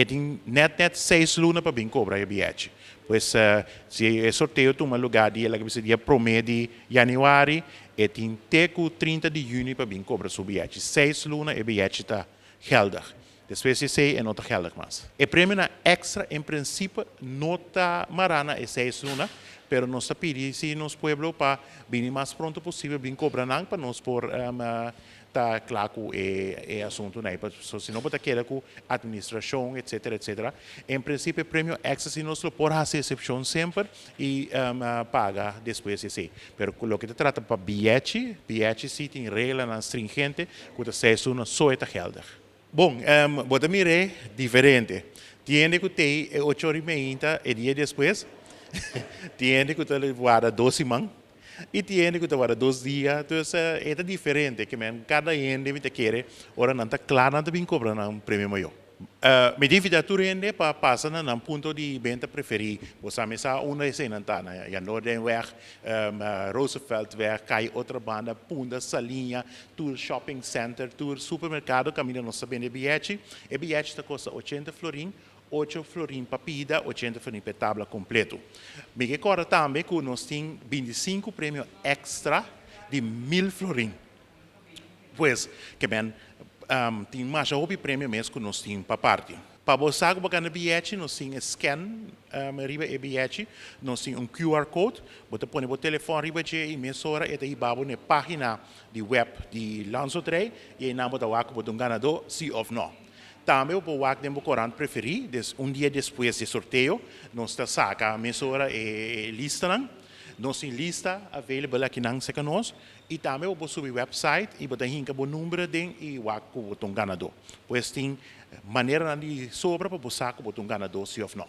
E tin net net 6 luna pa bin kobra e biyete. Pues si e sorteo tuma lugá dia, laga bisa, dia 1 di yanüari, e tin te ku 30 di yüni pa bin kobra su biyete. 6 luna e biyete ta geldig. Despues di esei e no ta geldig mas. E premionan extra en prinsipio no ta mará na e 6 luna, pero nos ta pidi si nos pueblo pa bini mas pronto posibel bin kobra nan pa nos por ta kla ku e asuntu ei. So, si no, bo ta keda ku atministrashon, etc., etc. En prinsipio, premio extra si nos por hasi eksepshon semper i paga despues esei. Pero loke ta trata pa biyete, biyete si tin reglanan stringente, ku ta 6 luna so ta geldig. Bon, bo ta mira diferente. Tin hende ku tin 8'or30 e dia despues. Tin hende ku ta warda 2 siman. I tin hende ku ta warda 2 dia. Anto, e diferente. Ke men, kada hende ta kere, ora nan ta kla, nan ta bin kobra nan premio mayó. Mi ta invitá tur hende pa pasa na nan punto di benta preferí. Bo sa unda esei ta, na Jan Noordenweg, Rooseveltweg, Caya Otrabanda, Punda, Saliña, tur shopping center, tur supermerkado, kaminda nos ta bende biyete. E biyete ta kosta 80 florin, 8 florin pa pida, 80 florin pa tabla kompleto. Mi ke kòrda tambe ku nos tin 25 premio extra di 1000 florin. Pues, ke men, tin mas hopi premio mes ku nos tin pa parti. Pa bo sa ku bo a gana biyete, nos tin scan riba e biyete, nos tin un QR code, bo ta pone bo telefòn riba dje i mesora e ta hiba bo na página di web di Landsloterij i einan bo ta wak bo ta un ganadó, si òf no. Tambe bo por wak den bo korant preferí, un dia despues di sorteo, nos ta saka mesora e listanan. Nos tin lista available akinan serka nos i tambe bo por subi website i bo ta hinka bo number den i wak ku bo ta un ganadó. Pues tin maneranan di sobra pa bo sa ku bo ta un ganadó, si òf no.